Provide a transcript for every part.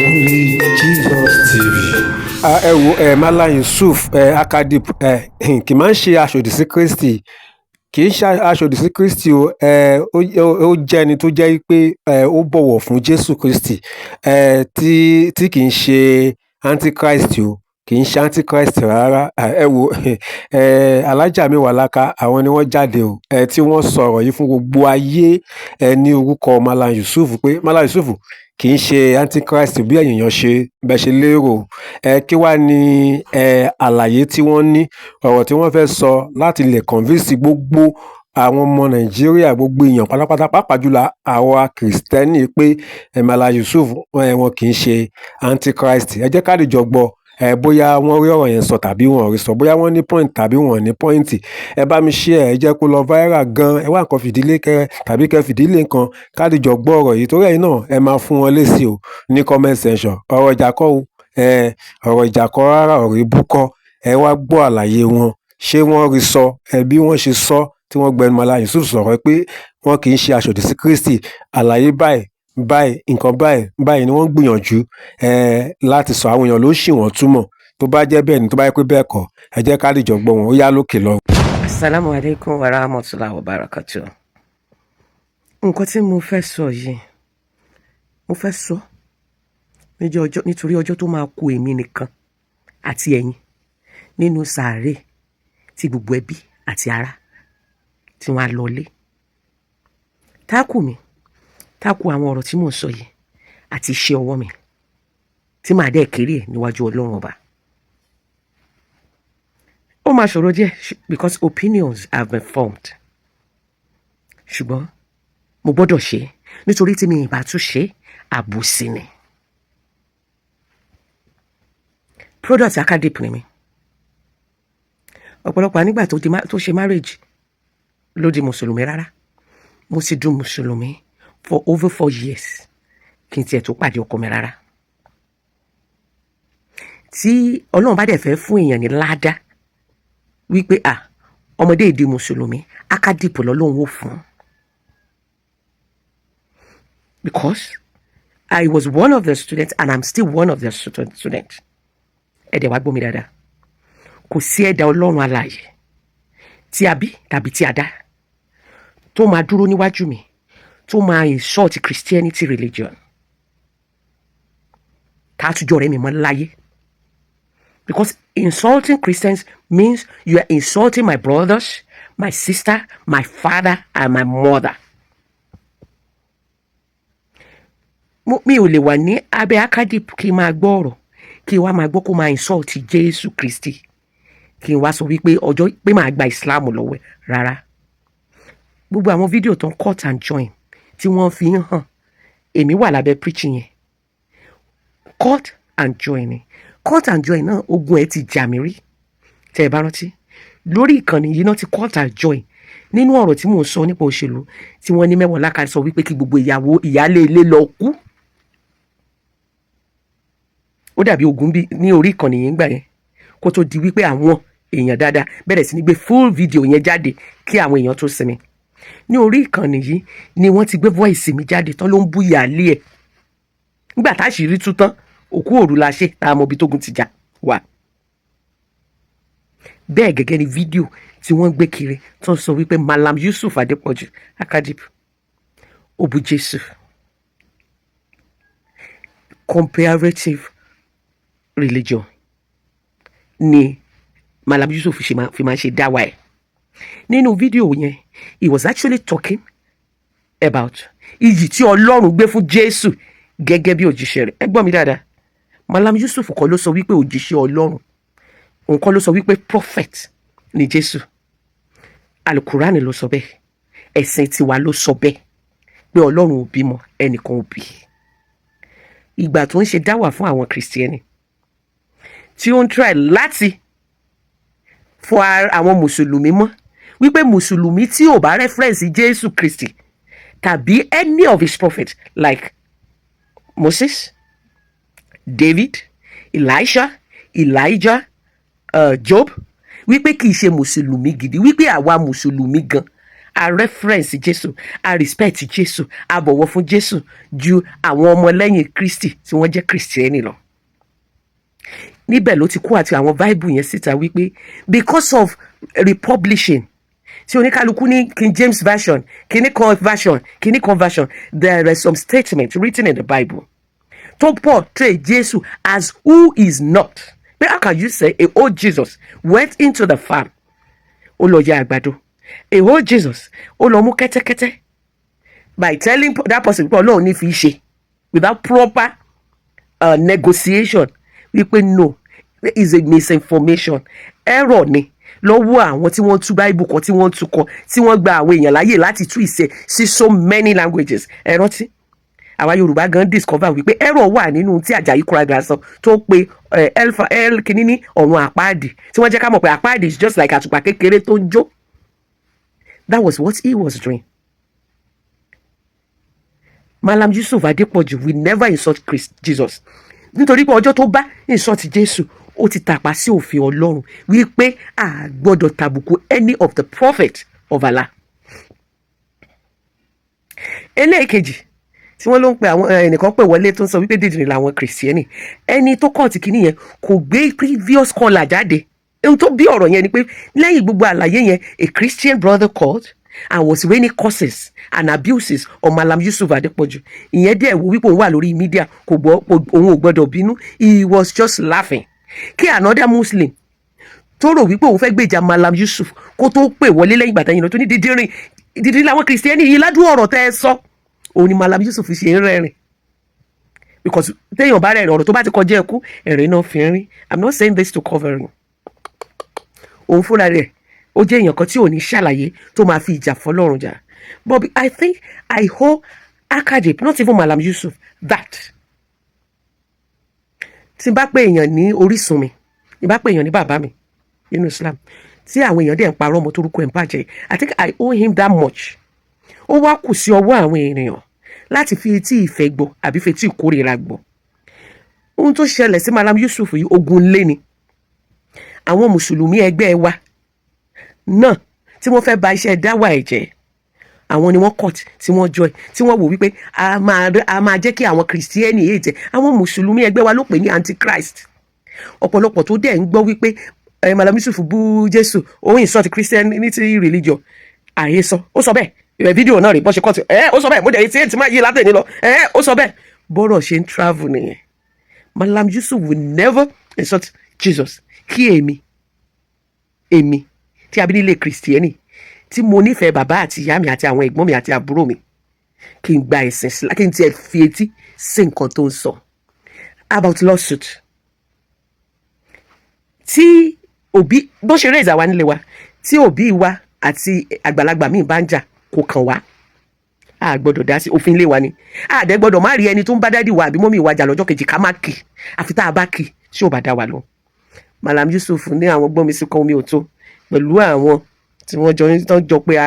Only Jesus TV. Ẹ wo ẹ, Mallam Yusuf ẹ Akadip ẹ, kì máa ń ṣe aṣòdì sí Kristi, kì í ṣe aṣòdì sí Kristi o. Ẹ ó jẹ́ ẹni tó jẹ́ pé ẹ ó bọ̀wọ̀ fún Jésù Kristi ẹ, tí kì í ṣe antichrist o, kì í ṣe antichrist rárá. Ẹ wo ẹ, Alhaja Mewolaka, àwọn ni wọ́n jáde o ẹ, tí wọ́n sọ̀rọ̀ yìí fún gbogbo ayé ẹ ní orúkọ Mallam Yusuf pé Mallam Yusuf kì í ṣe antichrist bí ẹ̀yin èèyàn ṣe bẹ́ẹ̀ ṣe lérò ẹ. Kí wàá ní ẹ àlàyé tí wọ́n ní, ọ̀rọ̀ tí wọ́n fẹ́ sọ láti lè convince gbogbo àwọn ọmọ Nàìjíríà, gbogbo èèyàn pátápátá, pàápàá jùlọ àwa Kìrìsìtẹ́nì, pé Mallam Yusuf wọn kì í ṣe antichrist? Ẹ jẹ́ ká lè jọ gbọ́ ẹ, bóyá wọ́n rí ọ̀rọ̀ yẹn sọ tàbí wọn ò rí sọ, bóyá wọ́n ní point tàbí wọn ò ní point. Ẹ bá mi share ẹ, jẹ́ kó lọ viral gan. Ẹ wá nǹkan fìdílé kẹ tàbí kẹ fìdílé nǹkan, ká lè jọ gbọ́ ọ̀rọ̀ yìí, torí ẹ̀yin náà ẹ máa fún wọn lésì o ní comment section. Ọ̀rọ̀ ìjà kọ́ o ẹ, ọ̀rọ̀ ìjà kọ́ rárá, ọ̀rọ̀ ebú kọ́. Ẹ wá gbọ́ àlàyé wọn. Ṣé wọ́n rí sọ ẹ bí wọ́n ṣe sọ tí wọ́n gbẹnu Mallam Yusuf sọ̀rọ̀ pé wọn kì í ṣe aṣòdì sí Kristi? Àlàyé báyìí báyìí, nǹkan báyìí báyìí ni wọ́n ń gbìyànjú ẹ láti sọ. Àwọn èèyàn ló ṣì wọ́n túmọ̀. Tó bá jẹ́ bẹ́ẹ̀ ni, tó bá yẹ pé bẹ́ẹ̀ kọ́, ẹ jẹ́ ká lè jọ gbọ́ wọn. Ó yá, lókè lọ. Asalaamu alaikum wa rahmatulahi wa barakatu. Nǹkan tí mo fẹ́ sọ yìí, mo fẹ́ sọ níjọ́ ọjọ́, nítorí ọjọ́ tó máa kú èmi nìkan àti ẹ̀yin nínú sàárè, tí gbogbo ẹbí àti ará tí wọ́n á lọlé. Tákù mi, tákù àwọn ọ̀rọ̀ tí mò ń sọ yìí àti iṣẹ́ ọwọ́ mi tí màá dẹ́ kéré ẹ̀ níwájú Ọlọ́run Ọba. Ó máa ṣòro díẹ̀ because opinions have been formed. Ṣùgbọ́n mo gbọ́dọ̀ ṣe é, nítorí tí mi ì bá tún ṣe, àbòsí ni. Product Akadip ni mi. Ọ̀pọ̀lọpọ̀ nígbà tó ṣe marriage ló di mùsùlùmí. Rárá, mo ti dún mùsùlùmí for over 4 years kí n tiẹ̀ tó pàdé ọkọ mi rárá. Tí Ọlọ́run bá dẹ̀ fẹ́ fún èèyàn ní ládá wípé à ọmọdé èdè mùsùlùmí, Akadip lọ́lọ́run ó fún, because I was one of the students and I'm still one of the students. Ẹ dẹ̀ wá gbọ́ mi dáadáa. Kò sí ẹ̀dá Ọlọ́run alààyè tí a bí tàbí tí a dá tó máa dúró níwájú mi, tó máa insult Christianity religion, tá a tún jọ ọ̀rẹ́ mi mọ́ láyé, because insulting Christians means you are insulting my brothers, my sister, my father and my mother. Mi ò lè wà ní abẹ́ Akadip kí n máa gbọ́ ọ̀rọ̀, kí n wá máa gbọ́ kó máa insult Jésù Kristi, kí n wá sọ wípé ọjọ́ pé màá gba Islam lọ́wọ́ ẹ̀. Rárá. Gbogbo àwọn fídíò tó ń cut and join tí wọ́n fi ń hàn, èmi wà lábẹ́ preaching yẹn. Cut and join ni cut and join náà. Ogun ẹ̀ ti jà mí rí. Tẹ́ ẹ bá rántí, lórí ìkànnì yìí náà ti cut and join nínú ọ̀rọ̀ tí mò ń sọ nípa òṣèlú, tí wọ́n ní Mewolaka sọ wípé kí gbogbo ìyàwó ìyáálé ilé lọ kú. Ó dàbí ogun bí ní orí ìkànnì yìí ń gbà yẹn, kó tó di wípé àwọn èèyàn dáadáa bẹ̀rẹ̀ sí ní gbé full video yẹn jáde kí àwọn èèyàn tó sinmi. Ní orí ìkànnì yìí ni wọ́n ti gbé voice mi jáde tán, ló ń bú ìyáálé ẹ̀. Nígbà tá a sì rí tú tán, òkú òru la ṣe tá a mọ ibi tógun ti jà wá. Bẹ́ẹ̀ gẹ́gẹ́ ni fídíò tí wọ́n gbé kiri tó ń sọ wípé Mallam Yusuf Adépọ̀jù Akadip ó bú Jésù. Comparative religion ni Mallam Yusuf ṣe máa fi máa ṣe dáwà ẹ̀. Nínú fídíò yẹn, he was actually talking about iyì tí Ọlọ́run gbé fún Jésù gẹ́gẹ́ bí òjíṣẹ́ rẹ̀. Ẹ gbọ́ mi dáadáa, Mallam Yusuf kọ́ ló sọ wípé òjíṣẹ́ Ọlọ́run, òun kọ́ ló sọ wípé prophet ni Jésù. Alukurani ló sọ bẹ́ẹ̀, ẹ̀sìn tiwa ló sọ bẹ́ẹ̀ pé Ọlọ́run ò bímọ, ẹnìkan ò bí. Ìgbà tó ń ṣe dáwà fún àwọn Kìrìsìtẹ́nì, tí ó ń try láti fọ àwọn mùsùlùmí mọ́ wípé mùsùlùmí tí ò bá reference Jésù Kristi tàbí any of his prophets like Moses, David, Elisha, Elijah, Job, wípé kì í ṣe mùsùlùmí gidi, wípé àwa mùsùlùmí gan A reverence Jésù, a respect Jésù, a bọ̀wọ̀ fún Jésù ju àwọn ọmọlẹ́yìn Kristi tí wọ́n jẹ́ Kristẹni lọ. Níbẹ̀ ló ti kó àti àwọn Bible yẹn síta wípé because of republishing tí oníkálukú ní King James Version, kíní kan version, kíní kan version, there are some statements written in the Bible tó portray Jésù as who is not. But how can you say a old Jesus went into the farm, ó lọ ya àgbàdo, a old Jesus ó lọ mú kẹ́tẹ́kẹ́tẹ́, by telling that person pé Ọlọ́run ní fi ṣe without proper negotiation, wípé no, there is a misinformation, error ni lọ́wọ́ àwọn tí wọ́n tú Bible kan, tí wọ́n tú kọ, tí wọ́n gba àwọn èèyàn láyè láti tú ìṣe sí so many languages. Ẹ rántí àwa Yorùbá gan discover wípé error wà nínú tí Àjàyí Crowther sọ tó pe elfa el kìíní ní ọ̀run àpáàdì, tí wọ́n jẹ́ ká mọ̀ pé àpáàdì is just like àtùpà kékeré tó ń jó. That was what he was doing. Malam Yusuf Adepoju will never insult Christ Jesus, nítorí pé ọjọ́ tó bá insult Jésù, ó ti tàpá sí òfin Ọlọ́run wípé a gbọ́dọ̀ tàbùkù any of the prophet of Allah. Eléèkejì tí wọ́n ló ń pe àwọn ẹnìkan pè wọlé tó ń sọ wípé dídìrín làwọn Kìrìsìtẹ́nì, ẹni tó kàn tí kìíní yẹn kò gbé previous caller jáde. Ohun tó bí ọ̀rọ̀ yẹn ni pé lẹ́yìn gbogbo àlàyé yẹn, a Christian brother called and was raining curses and abuses on Malam Yusuf Adepoju. Ìyẹn dẹ̀ wo wípé òun wà lórí media, kò gbọ́, òun ò gbọ́dọ̀ bínú. He was just laughing. Kí another Muslim tó rò wípé òun fẹ́ gbèjà Malam Yusuf kó tó pè wọlé lẹ́yìn ìgbà tẹ́yìn lọ tó ní dídírin dídírin làwọn Kìrìsìtẹ́nì yìí, ládùú ọ̀rọ̀ tẹ́ ẹ sọ, òun ni Malam Yusuf ṣe ń rẹ́rìn, because téèyàn bá rẹ́rìn, ọ̀rọ̀ tó bá ti kọjá ẹkú, ẹ̀rín náà fi ń rín. I'm not saying this to cover him. Òun fúnra rẹ̀, ó jẹ́ èèyàn kan tí ò ní ṣàlàyé tó máa fi ìjà fọlọ́run jà. But I think I owe Akadip, not even Malam Yusuf, that tí n bá pè èèyàn ní orísun mi, tí n bá pè èèyàn ní bàbá mi nínú Islam, tí àwọn èèyàn dẹ̀ ń parọ́ ọmọ torúkọ ẹ̀ ń bàjẹ́, I think I owe him that much. Ó wá kù sí ọwọ́ àwọn ènìyàn láti fi etí ìfẹ́ gbọ́ àbí fi etí ìkórìíra gbọ́. Ohun tó ṣẹlẹ̀ sí Malam Yusuf yìí, ogun lé ni. Àwọn mùsùlùmí ẹgbẹ́ wa náà tí wọ́n fẹ́ ba iṣẹ́ dáwà ẹ̀ jẹ́, àwọn ni wọ́n cut, tí wọ́n join, tí wọ́n wò wípé a máa jẹ́ kí àwọn Kìrìsìtẹ́nì yìí jẹ́. Àwọn mùsùlùmí ẹgbẹ́ wa ló pè ní Antichrist. Ọ̀pọ̀lọpọ̀ tó dẹ̀ ń gbọ́ wípé Malam Yusuf bú Jésù, òun insult Christianity religion, àhesọ. Ó sọ bẹ́ẹ̀ ẹ, fídíò náà rí bọ́ ṣe cut ẹ. Ó sọ bẹ́ẹ̀, mo dẹ̀ etí ẹ̀ tí máa yí látẹ̀ lọ ẹ. Ó sọ bẹ́ẹ̀, bọ́rọ̀ ṣe ń travel nìyẹn. Malam Yusuf will never insult Jesus. Kí èmi tí a bí nílé Kìrìsìtẹ́nì, tí mo nífẹ̀ẹ́ bàbá àti ìyá mi àti àwọn ẹ̀gbọ́n mi àti àbúrò mi, kí n gba ẹ̀sìn sílá, kí n tiẹ̀ fi etí sí nǹkan tó ń sọ about lawsuit tí òbí bó ṣe raise àwa nílé wa, tí òbí wa àti àgbàlagbà míì bá ń jà, kò kàn wá, a gbọ́dọ̀ dá sí. Òfin ilé wa ni. A dẹ̀ gbọ́dọ̀ má rí ẹni tó ń bá daddy wa àbí mummy wa jà lọ́jọ́ kejì ká má kì, àfi tá a bá kì tí ò bá dá wa lọ. Malam Yusuf ní àwọn gbọ́n mi sí kan omi ò tó pẹ̀lú àwọn tí wọ́n jọ tán jọ pé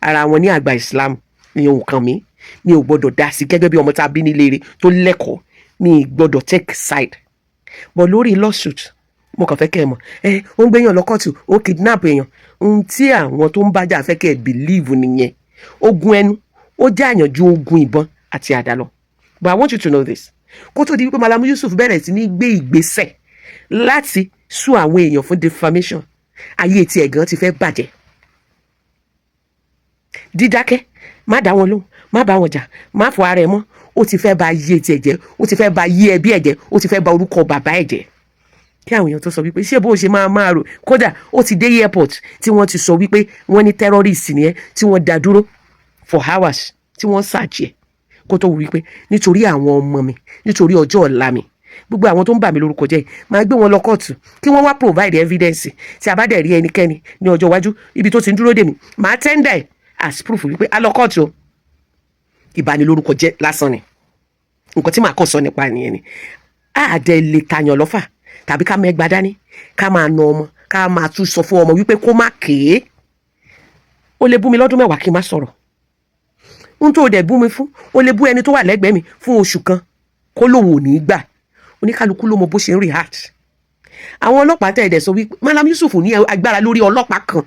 ara wọn ní àgbà Islam ní ohun kan mi. Mi ò gbọ́dọ̀ dá sí gẹ́gẹ́ bí ọmọ tá a bí nílé rẹ̀ tó lẹ́kọ̀ọ́. Mi ì gbọ́dọ̀ take side. But lórí lawsuit, mo kàn fẹ́ kẹ́ ẹ mọ̀ ẹ, ó ń gbéyàn lọ kóòtù, ó kidnap èèyàn. Ohun tí àwọn tó ń bájà fẹ́ kẹ́ ẹ believe nìyẹn. Ogun ẹnu ó jẹ́ àyànjú ogun ìbọn àti àdá lọ. But I want you to know this: kó tó di wípé Malam Yusuf bẹ̀rẹ̀ sí ní gbé ìgbésẹ̀ láti sue àwọn èèyàn fún defamation, ayé tiẹ̀ gan ti fẹ́ bàjẹ́. Dídákẹ́, má dá wọn lóhùn, má bá wọn jà, má fọ ara ẹ mọ́, ó ti fẹ́ ba ayé tiẹ̀ jẹ́, ó ti fẹ́ ba ayé ẹbí ẹ̀ jẹ́, ó ti fẹ́ ba orúkọ bàbá ẹ̀ jẹ́. Kí àwọn èèyàn tó sọ wípé ṣé bó ṣe máa máa rò, kódà ó ti dé airport tí wọ́n ti sọ wípé wọ́n ní terrorist nìyẹn, tí wọ́n dá dúró for hours, tí wọ́n search ẹ̀, kó tó wù wípé nítorí àwọn ọmọ mi, nítorí ọjọ́ ọ̀la mi, gbogbo àwọn tó ń bà mí lórúkọ jẹ́ yìí, máa gbé wọn lọ kóòtù kí wọ́n wá provide evidence. Tí a bá dẹ̀ rí ẹnikẹ́ni ní ọjọ́ iwájú ibi tó ti ń dúró dè mí, máa tender ẹ̀ as proof wípé a lọ kóòtù o. Ìbanilórúkọ jẹ́ lásán ni nǹkan tí màá kàn sọ nípa nìyẹn. Ni àdẹ lè tàyàn lọ́fà tàbí ká mẹ́gbàá dání, ká máa na ọmọ, ká máa tún sọ fún ọmọ wípé kó má kéé. Ó lè bú mi lọ́dún 10 kí n má sọ̀rọ̀. Ohun tó dẹ̀ bú mi fún, ó lè bú ẹni tó wà lẹ́gbẹ̀ẹ́ mi fún oṣù kan kó lóun ò ní gbà. Oníkálukú ló mọ bó ṣe ń react. Àwọn ọlọ́pàá tẹ̀ ẹ̀dẹ̀ sọ wípé Malam Yusuf ní agbára lórí ọlọ́pàá kan.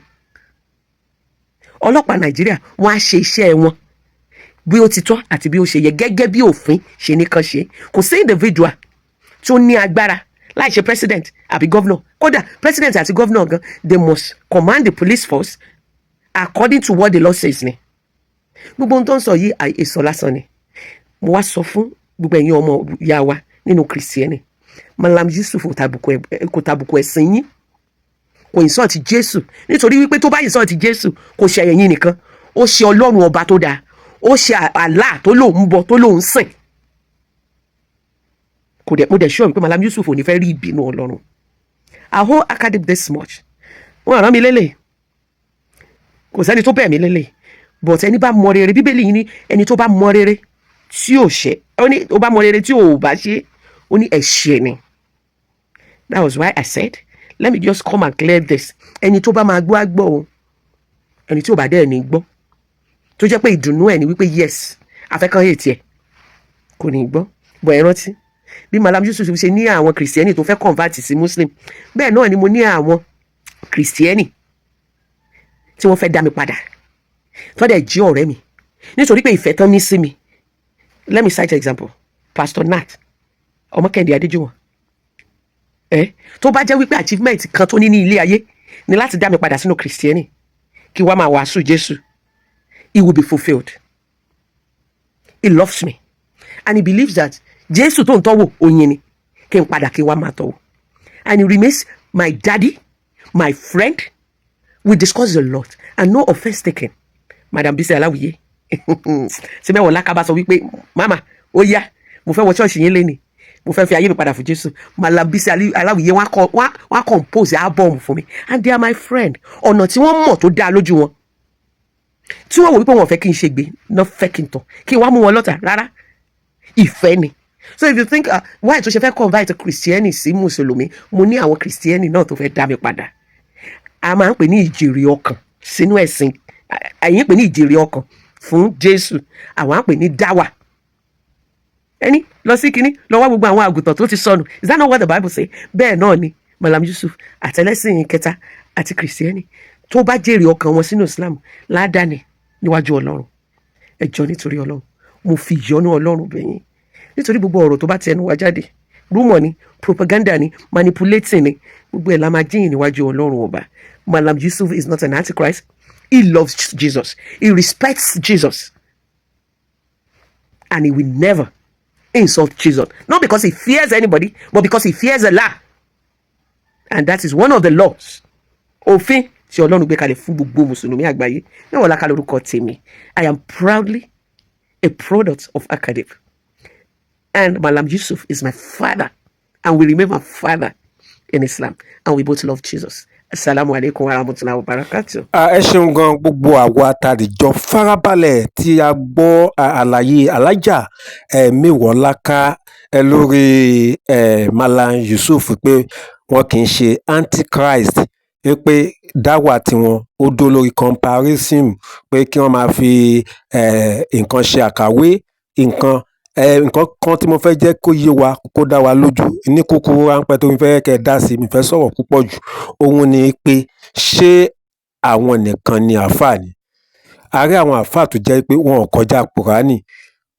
Ọlọ́pàá Nàìjíríà, wọ́n á ṣe iṣẹ́ wọn bí ó ti tọ́ àti bí ó ṣe yẹ, gẹ́gẹ́ bí òfin ṣe ní kan ṣe. Kò sí individual tó ní agbára láì ṣe president àbí governor. Kódà president àti governor gan, they must command the police force according to what the law says. Ni gbogbo ohun tó ń sọ yìí, àìsọ lásán ni. Mo wá sọ fún gbogbo ẹ̀yin ọmọ ìyá wa nínú Christian, Malam Yusuf kò tàbùkù ẹ̀sìn yín, kò insult Jésù, nítorí wípé tó bá insult Jésù, kò ṣe ẹ̀yin nìkan, ó ṣe Ọlọ́run ọba tó dáa, ó ṣe Allah tó lóun bọ, tó lóun sìn. Kò dẹ̀, mo dẹ̀ sure wípé Malam Yusuf ò ní fẹ́ rí ìbínú Ọlọ́run. I hold academic this much. Wọ́n rán mi lélẹ̀, kò sẹ́ni tó bẹ̀ mí lélẹ̀, but ẹni bá mọ rere, Bíbélì yìí ní ẹni tó bá mọ rere tí ò ṣe, ó ní ó bá mọ rere tí ò bá ṣe, ó ní ẹ̀ṣẹ̀ ni. That was why I said, let me just come and clear this. Ẹni tó bá máa gbọ́ á gbọ́ o. Ẹni tí ò bá dẹ̀ ní gbọ́, tó jẹ́ pé ìdùnnú ẹ̀ ní wípé yes, afẹ́kàn hate ẹ̀, kò ní gbọ́. Bọ̀ ẹ rántí bí Malam Yusuf ṣe ní àwọn Christian tó fẹ́ convert sí Muslim, bẹ́ẹ̀ náà ni mo ní àwọn Christian tí wọ́n fẹ́ dá mi padà, tó dẹ̀ jí ọ̀rẹ́ mi nítorí pé ìfẹ́ tán ní sí mi. Let me cite example, Pastor Nat Ọmọkẹ́ndé Adéjúwọ̀n. Ẹ tó bá jẹ́ wípé achievement kan tó ní ní ilé ayé ni láti dá mi padà sínú Christian kí wàá máa wàásù Jésù, he will be fulfilled. He loves me and he believes that Jésù tó ń tọ́wò oyin ni kí n padà kí n wá máa tọ́wò, and he remains my daddy, my friend. We discuss a lot and no offence taken. Madam Bisi Aláwìyé ṣe mẹ́wọ̀n lákàbá sọ wípé, "Mama, ó yá, mo fẹ́ wọ ṣọ́ọ̀ṣì yín lẹ́nìí, mo fẹ́ fi ayé mi padà fún Jésù." Madam Bisi Aláwìyé, wọ́n á compose album fún mi, and they are my friend. Ọ̀nà tí wọ́n mọ̀ tó dáa lójú wọn, tí wọ́n wò wípé wọ́n fẹ́ kí n ṣe gbé náà, fẹ́ kí n tọ̀, kí n wá mú wọn lọ́tà rárá, ìfẹ́ ni. So if you think, why tó ṣe fẹ́ convert Christian sí Mùsùlùmí, mo ní àwọn Christian náà tó fẹ́ dá mi padà. A máa ń pè ní ìjèrè ọkàn sínú ẹ̀sìn. Ẹ̀yin pè ní ìjèrè ọkàn fún Jésù, àwọn á pè ní dáwà. Ẹni lọ sí kínní, lọ wá gbogbo àwọn àgùntàn tó ti sọnù. Is that not what the Bible say? Bẹ́ẹ̀ náà ni Malam Yusuf àtẹlẹ́sìn kẹta àti Christian tó bá jèrè ọkàn wọn sínú Islam, ládàáni níwájú Ọlọ́run. Ẹ jọ̀ọ́, nítorí Ọlọ́run, mo fi ìyọ́nú Ọlọ́run bẹ̀ yín, nítorí gbogbo ọ̀rọ̀ tó bá tẹnu wa jáde, rumour ni, propaganda ni, manipulating ni, gbogbo ẹ̀ la máa jíyìn níwájú Ọlọ́run ọba. Malam Yusuf is not an antichrist. He loves Jesus, he respects Jesus, and he will never insult Jesus, not because he fears anybody, but because he fears Allah, and that is one of the laws, òfin tí Ọlọ́run gbé kalẹ̀ fún gbogbo Mùsùlùmí àgbáyé. Níwọ̀n lákàlẹ̀ orúkọ tèmi. I am proudly a product of academic, and Malam Yusuf is my father and will remain my father in Islam, and we both love Jesus. Asalaamu alaykum wa rahmatulahi wa barakatuh. Ẹ ṣeun gan, gbogbo àwa tá a dìjọ farabalẹ̀ tí a gbọ́ àlàyé Alájà Mewolaka lórí Malam Yusuf, pé wọn kì í ṣe antichrist, pé dáwà tiwọn ó dó lórí comparison, pé kí wọ́n máa fi nǹkan ṣe àkàwé nǹkan. Nǹkan kan tí mo fẹ́ jẹ́ kó yé wa, kó dá wa lójú ní kúkúrú ráńpẹ́ tó fi fẹ́ kẹ́ ẹ dá sí, mi fẹ́ sọ̀rọ̀ púpọ̀ jù, òun ni pé ṣé àwọn nìkan ni àáfàá ni? A rí àwọn àáfàá tó jẹ́ pé wọn ò kọjá Kùránì.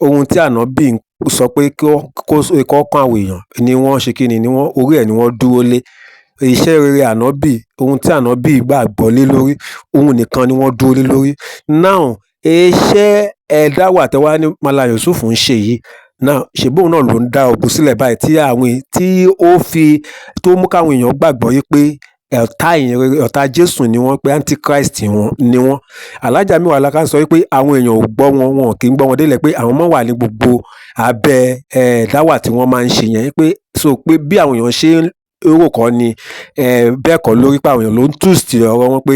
Ohun tí Ànábì sọ pé kó kọ́ àwọn èèyàn ni wọ́n ṣe kí ni wọ́n orí ẹ̀ ni wọ́n dúró lé. Iṣẹ́ rere Ànábì, ohun tí Ànábì gbàgbọ́ lé lórí, òun nìkan ni wọ́n dúró lé lórí. Now, iṣẹ́ dáwà tẹ́ wá ní Malam Yusuf ń ṣe yìí now, ṣèbí òun náà ló ń dá ogun sílẹ̀ báyìí tí àwọn tí ó fi tó mú káwọn èèyàn gbàgbọ́ yìí pé ọ̀tá ìyìn rere, ọ̀tá Jésù ni wọ́n, pé antichrist ni wọ́n. Alájà Mewolaka sọ wípé àwọn èèyàn ò gbọ́ wọn, wọn kì í gbọ́ wọn délẹ̀, pé àwọn mọ̀ wà ní gbogbo abẹ́ dáwà tí wọ́n máa ń ṣe yẹn, pé so pé bí àwọn èèyàn ṣe ń rò kọ́ ni bẹ́ẹ̀ kọ́ lórí, pé àwọn èèyàn ló ń twist ọ̀rọ̀ wọn pé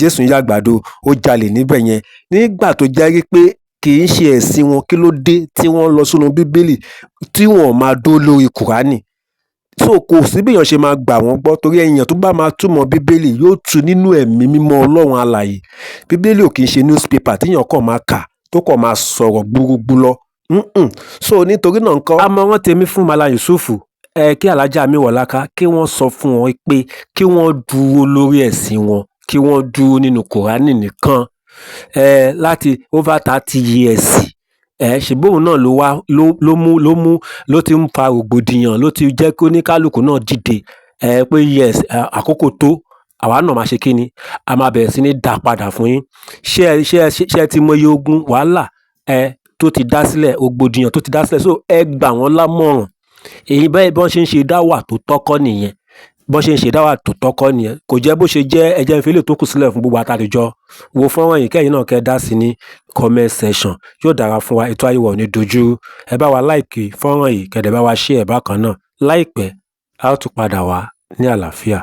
Jésù ń yàgbàdo, ó jalè níbẹ̀ yẹn. Nígbà tó jẹ́ wípé kì í ṣe ẹ̀sìn wọn, kí ló dé tí wọ́n lọ sínú Bíbélì tí wọ́n máa dó lórí Kùránì? So kò sí bí èèyàn ṣe máa gbà wọ́n gbọ́, torí èèyàn tó bá máa túmọ̀ Bíbélì yóò tú nínú Ẹ̀mí Mímọ́ Ọlọ́run alààyè. Bíbélì ò kì í ṣe newspaper tíyàn kàn máa kà tó kàn máa sọ̀rọ̀ gbúrúgbú lọ. So nítorí náà ńkọ́, àmọ̀ràn tèmi fún Malam Yusuf, kí Alájà Mewolaka kí wọ́n sọ fún wọn pé kí wọ́n dúró lórí ẹ̀sìn wọn, kí wọ́n dúró nínú Kùránì nìkan. Láti over 30 years, ṣèbóun náà ló wá ló mú ló ti ń fa rògbòdìyàn, ló ti jẹ́ kí oníkálukú náà dìde pé yes, àkókò tó, àwa náà máa ṣe kí ni, a máa bẹ̀rẹ̀ sí ní dá padà fún yín. Ṣé ẹ ti mọ iye ogun wàhálà tó ti dá sílẹ̀, rògbòdìyàn tó ti dá sílẹ̀? So ẹ gbà wọ́n lámọ̀ràn. Èyí bẹ́ẹ̀ bọ́n ṣe ń ṣe dáwà tó tọ́kọ́ nìyẹn, bọ́n ṣe ń ṣe dáwà tó tọ́kọ́ nìyẹn. Kò jẹ́ bó ṣe jẹ́. Ẹ jẹ́ n fi eléyìí tó kù sílẹ̀ fún gbogbo àtàlejò wo fọ́nrán yìí, kẹ́yìn náà kẹ́ ẹ dá sí ní comment section. Yóò dára fún wa, ètò ayé wa ò ní dojú. Ẹ bá wa like fọ́nrán yìí, kẹ́ dẹ̀ bá wa share bákan náà. Láìpẹ́, a ó tún padà wá ní àlàáfíà.